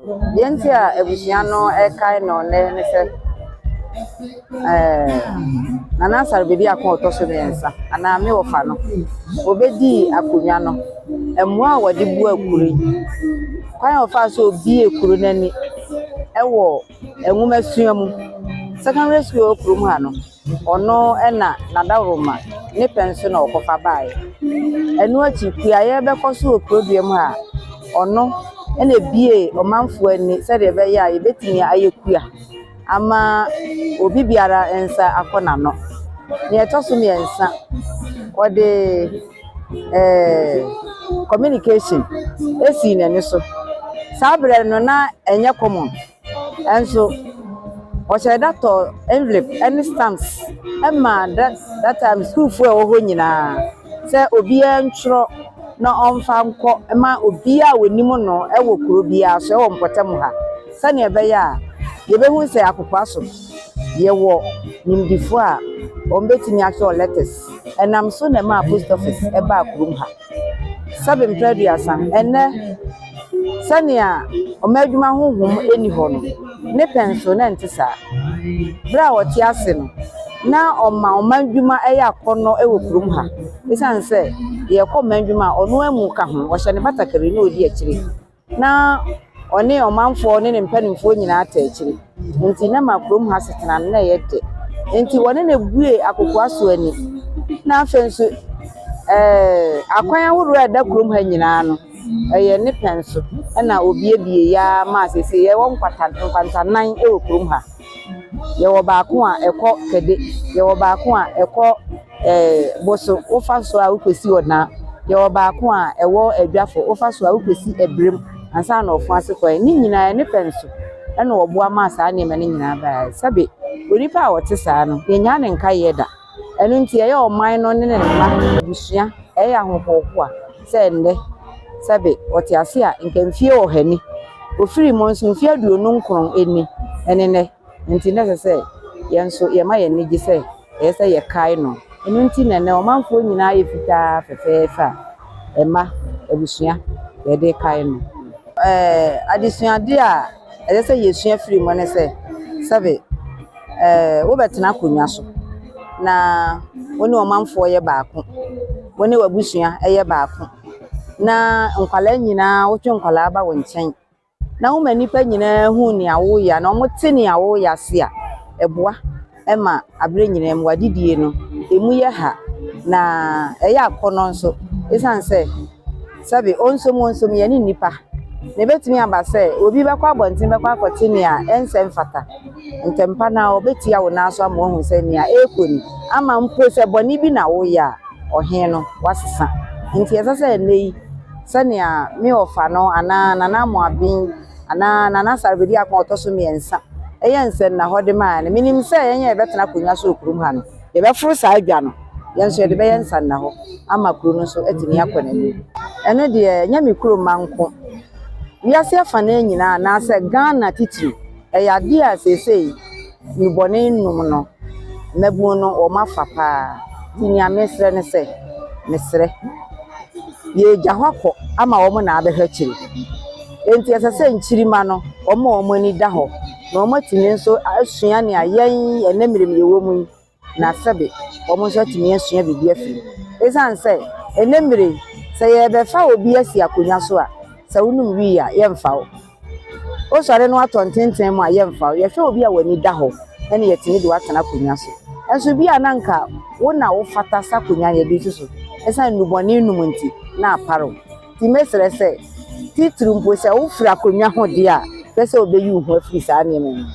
Deɛ nti a abusua no rekae no nnɛ ne sɛ, ɛɛ Nana Asare Bediako a ɔtɔ so mmiɛnsa anaa me wɔfa no, ɔbɛdii akonnwa no. Mmoa a wɔde boaa kuro yi, kwan a ɔfaa so buee kuro no ani wɔ nwomasua mu. Secondary school a ɛwɔ kurom ha no, ɔno na n'adaworoma ne pɛ nso na ɔkɔfa baeɛ. Ɛno akyi, kuayɛ bɛkɔ so wɔ kurodua mu ha a, ɔno na ebuee ɔmanfoɔ ani sɛdeɛ ɛbɛyɛ a yɛbɛtumi ayɛ kua ama obi biara nsa akɔ n'ano. Nea ɛtɔ so mmiɛnsa, ɔde ɛɛ communication esii n'ani so. Saa berɛ no na ɛnyɛ common. Nso ɔhyɛɛ da tɔɔ envelope ne stamps maa that time sukuufoɔ a ɛwɔ hɔ nyinaa sɛ obiara ntwerɛ na ɔmfa nkɔ ma obiara a onim no wɔ kuro biara so wɔ mpɔtam ha sɛnea ɛbɛyɛ a yɛbɛhu sɛ Akokoaso yɛwɔ nimdifoɔ a wɔbɛtumi atwerɛ letters. Ɛnam so na ɛmaa post office baa kurom ha. Sɛbe mpɛ aduasa, ɛnnɛ sɛnea ɔman adwuma honhom nni hɔ no, ne pɛ nso na ɛnte saa. Berɛ a ɔte ase no, na ɔma ɔman adwuma yɛ akɔnnɔ wɔ kurom ha. Esiane sɛ yɛkɔ ɔman adwuma a ɔno amu ka ho, ɔhyɛ ne batakari na ɔdi akyire. Na ɔne ɔmanfoɔ ne ne mpanimfoɔ nyinaa ta akyire. Nti na ma kurom ha asetena no na ɛyɛ dɛ. Nti wɔne no buee Akokoaso ani. Na afei nso akwan ahoroɔ a ɛda kurom ha nyinaa no, ɛyɛ ne pɛn so ɛna obiebie yɛ ara maa seesei yɛwɔ nkwantanan wɔ kurom ha. Yɛwɔ baako a ɛkɔ Kɛde, yɛwɔ baako a ɛkɔ Boso, wofa so a wokɔsi Ɔnaa. Yɛwɔ baako a ɛwɔ Adwafo, wofa so a wokɔsi Abirem ansa na ɔfo ase kɔɛ. Ne nyinaa ne pɛn so ɛna ɔboa maa saa nneɛma no nyinaa baeɛ. Sɛbe onipa a ɔte saa no, yɛnnyaa ne nkaeɛ da. Ɛno nti ɛyɛ ɔman no ne ne mma abusua ɛyɛ ahohoahoa sɛ nnɛ sɛbe ɔte ase a nka mfie ɔha ni. Ofiri mu nso mfeɛ 29 ni ɛne nnɛ. Nti na ɛsɛ sɛ yɛn nso yɛma yɛn ani gye sɛ ɛyɛ sɛ yɛkae no. Ɛno nti na nnɛ ɔmanfoɔ nyinaa yɛ fitaa fɛfɛɛfɛ a mma abusua yɛde kae no. Adesuadeɛ a ɛsɛ sɛ yɛsua firi mu ne sɛ, sɛbe wobɛtena akonnwa so na wo ne ɔmanfoɔ yɛ baako, wo ne w'abusua yɛ baako, na nkwadaa nyinaa wotwe nkwadaa ba wo nkyɛn na woma nnipa nyinaa hu nea woyɛ na wɔte nea woyɛ ase a, ɛboa ma aberɛ nyinaa mu w'adedie no emu yɛ ha na ɛyɛ akɔnnɔ nso ɛsiane sɛ sɛbe ɔnsom ɔnsom yɛne nnipa na ebɛtumi aba sɛ obi bɛkɔ abɔnten bɛkɔ akɔte nea ɛnsɛ mfata ntɛmpa no a ɔbɛtia wo nan so ama woahu sɛ nea ɛrekɔ ni ama mpo sɛ bɔne bi na woyɛ a ɔhen no wasesa. Nti ɛsɛ sɛ nnɛ yi sɛnea me ɔfa no anaa Nana Amoaben anaa Nana Asare Bediako a ɔtɔ so mmiɛnsa ɛyɛ nsɛnnahɔ de maa no. Menim sɛ yɛn a yɛbɛtena akonnwa so wɔ kurom ha no, yɛbɛforo saa adwa no, yɛn nso yɛde bɛyɛ nsɛnnahɔ ama kuro no nso atumi akɔ n'anim. Ɛno deɛ ɛnyɛ me kurom ma nko. Wiase afanan nyinaa anaasɛ Ghana titiri, ɛyɛ adeɛ a seesei nnubɔne nom no, mmabunu no wɔn afa paa. Nti nea mesrɛ ne sɛ, mesrɛ, yɛregya hɔ akɔ ama wɔn na abɛhwɛ akyire. Nti ɛsɛ sɛ nkyirimma no, wɔn a wɔn ani da hɔ na wɔatumi nso asua nea yɛn ɛnnɛ mmerɛ mu yɛwɔ mu yi, na sɛbe wɔn nso atumi asua biribi afiri mu. Ɛsiane sɛ ɛnnɛ mmerɛ yi, sɛ yɛrebɛfa obi asi akonnwa so a, sɛ wonom wii a, yɛmfa wo. Wosɔre no atɔ ntenten mu a, yɛmfa wo. Yɛhwɛ obi a w'ani da hɔ ɛna yɛtumi de wo atena akonnwa so. Nso bi a na nka wo na wofata sɛ akonnwa no yɛde si so. Ɛsiane nnubɔne nom nti na apare wo. Nti mesrɛ sɛ titiri mpo sɛ wofiri akonnwa ho deɛ a, hwɛ sɛ wobɛyi wo ho afiri saa nneɛma yi mu.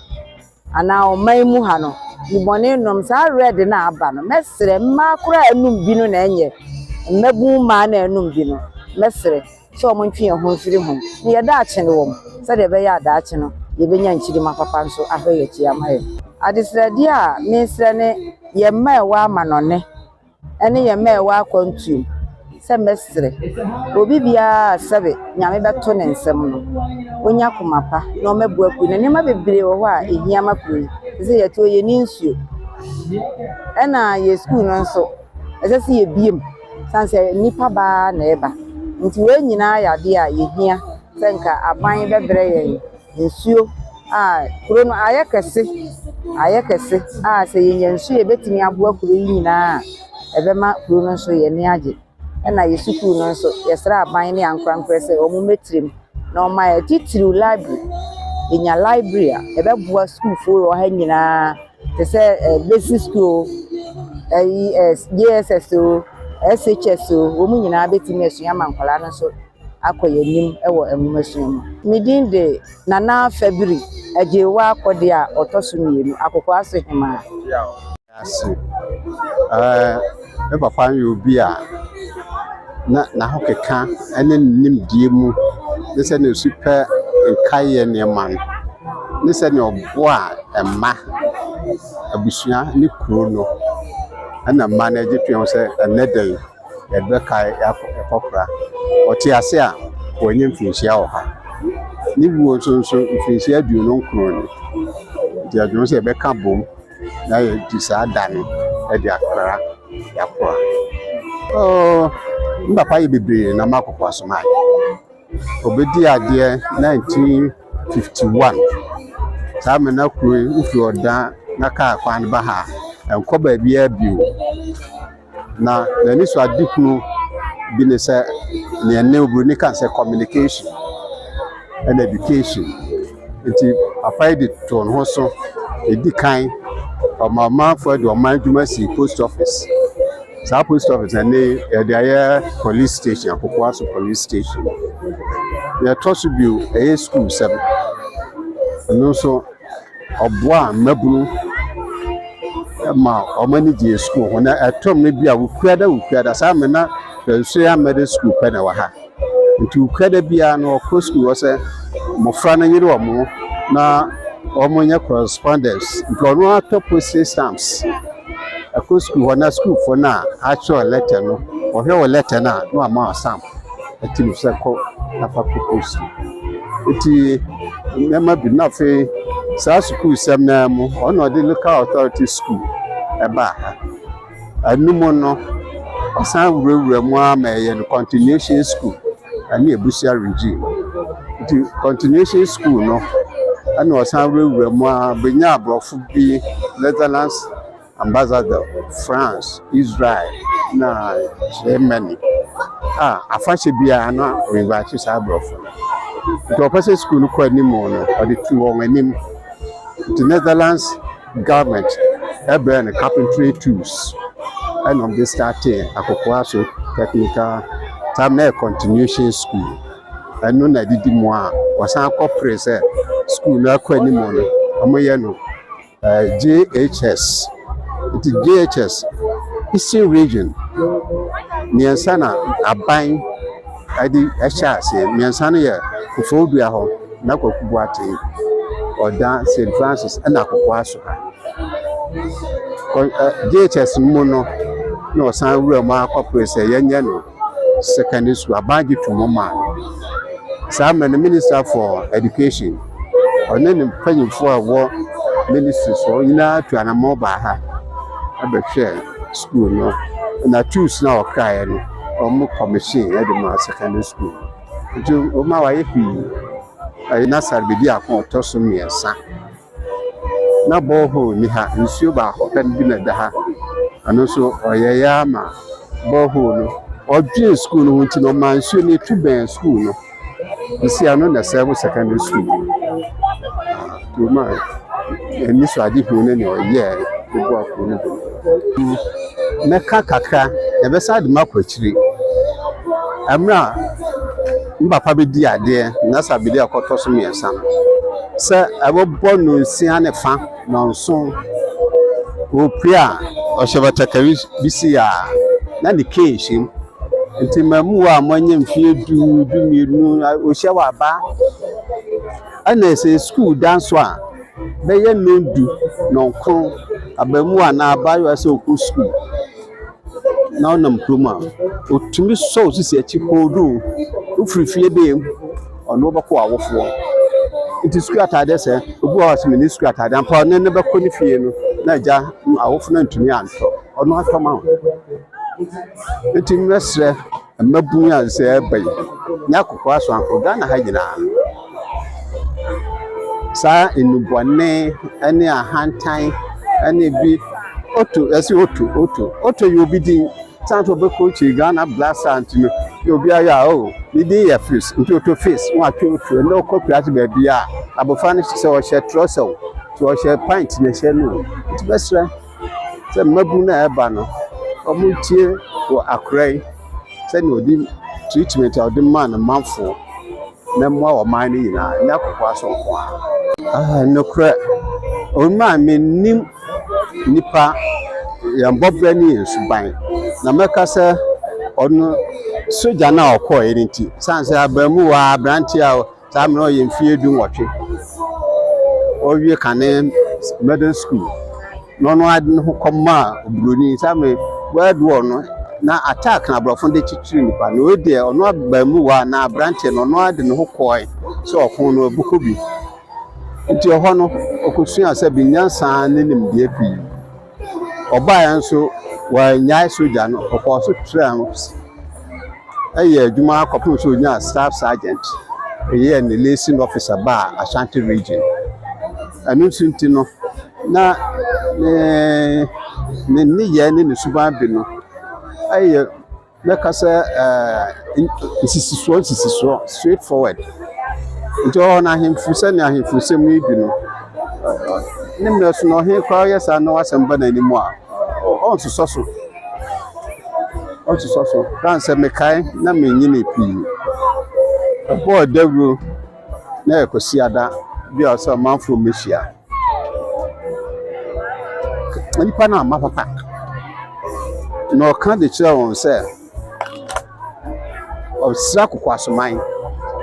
Anaa ɔman mu ha no, nnubɔne nom saa red no a aba no, mɛsrɛ mmaa koraa a ɛnom bi no na ɛnyɛ. Mmabun mmaa na ɛnom bi no, mɛsrɛ sɛ wɔn ntwe yɛn ho mfiri ho. Na yɛ daakye no wɔm sɛdeɛ ɛbɛyɛ a daakye no yɛbɛnya nkyirimma papa nso ahwɛ yɛn akyi ama yɛn. Adesrɛdeɛ a mesrɛ ne yɛn mma a ɛwɔ amanɔne ne yɛn mma a ɛwɔ akwantuo sɛ mɛsrɛ obi biara sɛbe Nyame bɛto ne nsam no, onya akoma pa na ɔmmɛboa kuro no. Nneɛma bebree wɔ hɔ a ɛhia ma kuro yi. Te sɛ yɛte hɔ yɛnni nsuo, ɛna yɛ sukuu no nso ɛsɛ sɛ yɛbue mu sane sɛ nnipa baa na ɛreba. Nti wei nyinaa yɛ adeɛ a yɛhia sɛ nka aban bɛbrɛ yɛn. Nsuo a kuro no ayɛ kɛse, ayɛ kɛse a sɛ yɛnya nsuo a ɛbɛtumi aboa kuro yi nyinaa a, ɛbɛma kuro no nso yɛn ani agye. Ɛna yɛ sukuu no nso, yɛsrɛ aban ne ankorankorɛ sɛ wɔn mmɛtirim na wɔma yɛ titiriw library. Yɛnya library a, ɛbɛboa sukuufoɔ wɔ ha nyinaa te sɛ basic school, ɛyi JSS o, SHS o, wɔn nyinaa bɛtumi asua ama nkwadaa no nso akɔ yɛn anim wɔ nwomasua mu. Me din de Nana Fabiri Agyewa Akɔdeɛ a ɔtɔ so mmienu, Akokoaso Hemaa. Ase me papa yɛ obi a na n'ahokeka ne ne nimdeɛ mu ne sɛnea osi pɛ nkaeɛ nneɛma no ne sɛnea ɔboa mma, abusua ne kuro no, ɛna mma no agye to ho sɛ ɛnnɛ da yi yɛde bɛkae yɛakɔkora. Ɔte ase a, wanya mfirinhyia 100. Ne wuo nso mfirinhyia 29 ni. Nti adwene sɛ yɛbɛka bom na yɛdi saa da no de akora yɛakora. Oh, me papa yɛ bebree na ma Akokoaso ayɛ. Obɛdi adeɛ 1951. Saa mmerɛ na kuro yi wofiri Ɔdan na kaa kwan no ba ha a, ɛnkɔ baabiara bio. Na n'ani so adehunu bi ne sɛ nea ɛnnɛ oburoni ka sɛ communication and education. Nti papa yi de too ne ho so. Ɛdi kan, ɔma ɔmanfoɔ de ɔman adwuma sii post office. Saa post office na ɛnnɛ yɛde ayɛ police station, Akokoaso Police Station. Nea ɛtɔ so bio, ɛyɛ school sɛm. Ɛno nso ɔboa mmabunu ma wɔn ani gye school ho. Na ɛtɔ mmerɛ bi a Wukuada Wukuada, saa mmerɛ na Presbyterian Methodist School pɛ na ɛwɔ ha. Nti Wukuada biara no, ɔkɔ school hɔ sɛ mmɔfra no nyere wɔn na wɔnyɛ correspondence. Nti ɔno atɔ postage stamps ɛkɔ school hɔ na schoolfoɔ no a atwerɛ letter no, ɔhwɛ wɔ letter no a, na wama wɔn stamp ɛti no sɛ kɔ na fa kɔ post. Nti nneɛma bi na afei saa sukuu sɛm naa mu, ɔno na ɔde local authority school ɛbaa ha. Ɛno mu no, ɔsan wurawura mu ama ɛyɛ no continuation school ɛne Ebusua regime. Nti continuation school no, ɛna ɔsan wurawura mu a benya aborɔfo bi, Netherlands ambassador, France, Israel na Germany a afahyɛ biara na ɔinvite saa aborɔfo no. Nti ɔpɛ sɛ school no kɔ anim no, ɔde tu wɔn anim. Nti Netherlands government ɛbrɛ no carpentry tools ɛna ɔde startee Akokoaso Technical time na yɛ continuation school. Ɛno na ɛdidi mu a wɔsan kɔpere sɛ school no akɔ anim no, wɔyɛ no JHS. Nti JHS, Eastern Region mmiɛnsa na aban ɛde ɛhyɛ aseɛ. Mmiɛnsa no yɛ Koforidua hɔ na Kwaku Boateng, Ɔdan, St Francis ɛna Akokoaso ha. JHS mu no, na ɔsan wura mu akɔpere sɛ yɛnyɛ no secondary school. Aban gye to mu maa no. Saa mmerɛ no, Minister for Education ɔne ne mpanyinfoɔ a ɛwɔ ministry so nyinaa tu anammɔn baa ha ɛbɛhwɛ school no, na tools na ɔkraeɛ no, wɔn commission ɛde maa secondary school. Nti wɔn a wayɛ pii. Ɛyɛ Nasar Bediako ɔtɔ so mmiɛnsa. Na borehole ni ha, nsuo baako pɛ bi na ɛda ha. Ɛno nso ɔyɛeɛ ama borehole no. Ɔdwene school no ho nti no, ɔmaa nsuo no etu bɛn school no. Nsi ano na ɛsɛɛbo secondary school. Nti ɔma ani so adehunu ne nea ɔyɛɛ de boa kuro no bi. Mɛka kakra na ɛbɛsan de me akɔ akyire. Mmerɛ a me papa bɛdi adeɛ, Nasar Bediako ɔtɔ so mmiɛnsa no, sɛ ɛbɛbɔ 9:30, 7:00, opue a, ɔhyɛ batakari bi si a na ne cane hyɛ mu. Nti mmamuwa a wɔanya mfeɛ 10, 12, ɔhyia wɔ aba. Ɛna sɛ school da nso a, bɛyɛ 10:00, 9:00, abamuwa anaa abaayewa sɛ ɔkɔ school na ɔnam kurom a, otumi sɔ wo sisi akyi hold wo. Wofiri fie bɛyɛ mu, ɔno wobɛkɔ w'awofoɔ. Nti sukuu ataadeɛ, sɛ obi wɔ hɔ a ɔsɛ menni sukuu ataadeɛ ampa, ɔne no bɛkɔ ne fie no na agya awofo no antumi antɔ, ɔno atɔ ma wo. Nti mɛsrɛ mmabun a sɛ ɛba yi, nyɛ Akokoaso anko, Ghana ha nyinaa. Saa nnubɔne ne ahantan ne bi Otto yɛse Otto Otto Otto yɛ obi din san sɛ ɔbɛkɔkyi Ghana Black Star nti no na obi ayɛ a oh ne din yɛ Fis nti Otto Fis na watwe Otto ɛnna ɔkɔ kuraase baabi a abɔfra no sɛ ɔhyɛ trɔsa o sɛ ɔhyɛ pint na ɛhyɛ no o nti bɛsrɛ sɛ mmabun no a ɛba no wɔntie wɔ akora yi sɛnea ɔde treatment a ɔde maa ne manfoɔ na mmoa ɔman no nyinaa nyɛ akokoa so nko ara. Ah, nokorɛ, ɔma a mennim nipa yɛn bɔberɛ ne yɛn suban na mɛka sɛ ɔno sogya no a ɔkɔɔeɛ no nti sane sɛ abaamuwa aberanteɛ a saa mmerɛ ɔyɛ mfeɛ 18 ɔwie kane middle school na ɔno ade ne ho kɔmaa oburoni saa mmerɛ World War no na attack na aborɔfo de kyekyere nipa na wei deɛ ɔno abaamuwa na aberanteɛ no ɔno ade ne ho kɔɔe sɛ ɔko no ɛbɛkɔ bi nti ɛhɔ no ɔkɔsua sɛ bi nyansa ne nimdeɛ pii. Ɔbaeɛ nso wɔannyae sogya no, ɔkɔɔ so traa ɛyɛ adwuma akɔpem sɛ onyaa staff sergeant ɛyɛɛ ne liaison officer baa Ashanti Region. Ɛno nso nti no na ne ne nneyɛɛ ne ne suban bi no ɛyɛ mɛka sɛ ɛɛ nsisisoɔ nsisisoɔ, straight forward. Nti ɔwɔ no ahemfo sɛnea ahemfo sɛm yi bi no ne mmerɛ so no ɔhene koraa ɔyɛ saa na wasɛm ba n'anim a ɔnsosɔ so ɔnsosɔ so. Dan sɛ mekae na menyini pii ɛbɔɔ dawuro na yɛ Kwasiada bi a ɔsɛ ɔmanfoɔ mmɛhyia nnipa no amma papa na ɔka de kyerɛ wɔn sɛ ɔsrɛ akokoasoman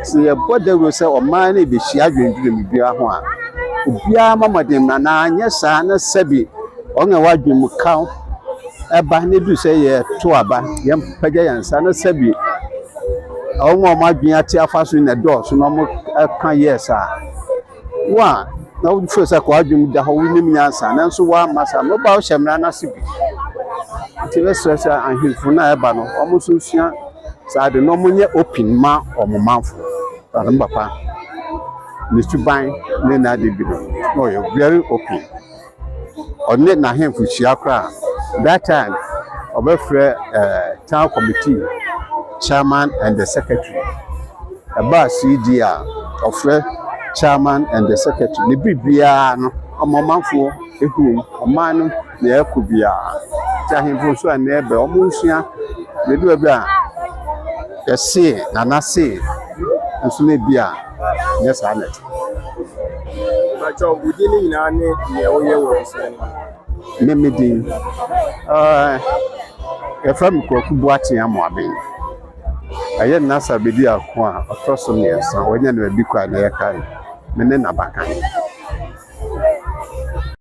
sɛ yɛbɔ dawuro sɛ ɔman no bɛhyia adwendwene biribiara ho a obiara ma mmɔden mmra na anyɛ saa na sɛbi ɔno a wadwene mu kaw ɛba na edu sɛ yɛto aba yɛmpagya yɛn nsa na sɛbi wɔn a wɔn adwene ate afa so na ɛdɔɔso na wɔn ɛka yes a wo a na wofeel sɛ kɔ adwene da hɔ wonim nyansa nanso woamma saa no woba wohyɛ mmara no ase bi. Nti bɛsrɛ sɛ ahemfo no a ɛba no wɔn nso nsua saa de na wɔnyɛ open ma wɔn manfo. Ɔno papa ne suban ne n'ade bi no na ɔyɛ very open. Ɔne n'ahemfo hyia koraa that time ɔbɛfrɛ town committee chairman and the secretary. Ɛbaa CD a ɔfrɛ chairman and the secretary ne biribiara no ɔma ɔmanfoɔ ehu ɔman no nea ɛkɔ biara. Nti ahemfo nso a nnɛ ɛbɛ wɔn nsua na edu baabi a yɛse nana se nso na ebi a nyɛ saa na ɛte. Bàtchɔ, wo din ne nyinaa ne nea woyɛ wɔ abusua no mu. Me me din yɛfrɛ me Kwaku Boateng Amoaben. Ɛyɛ Nasa Bediako a ɔtɔ so mmiɛnsa wɔanya no baabi kɔ a na yɛkae me ne n'abakan.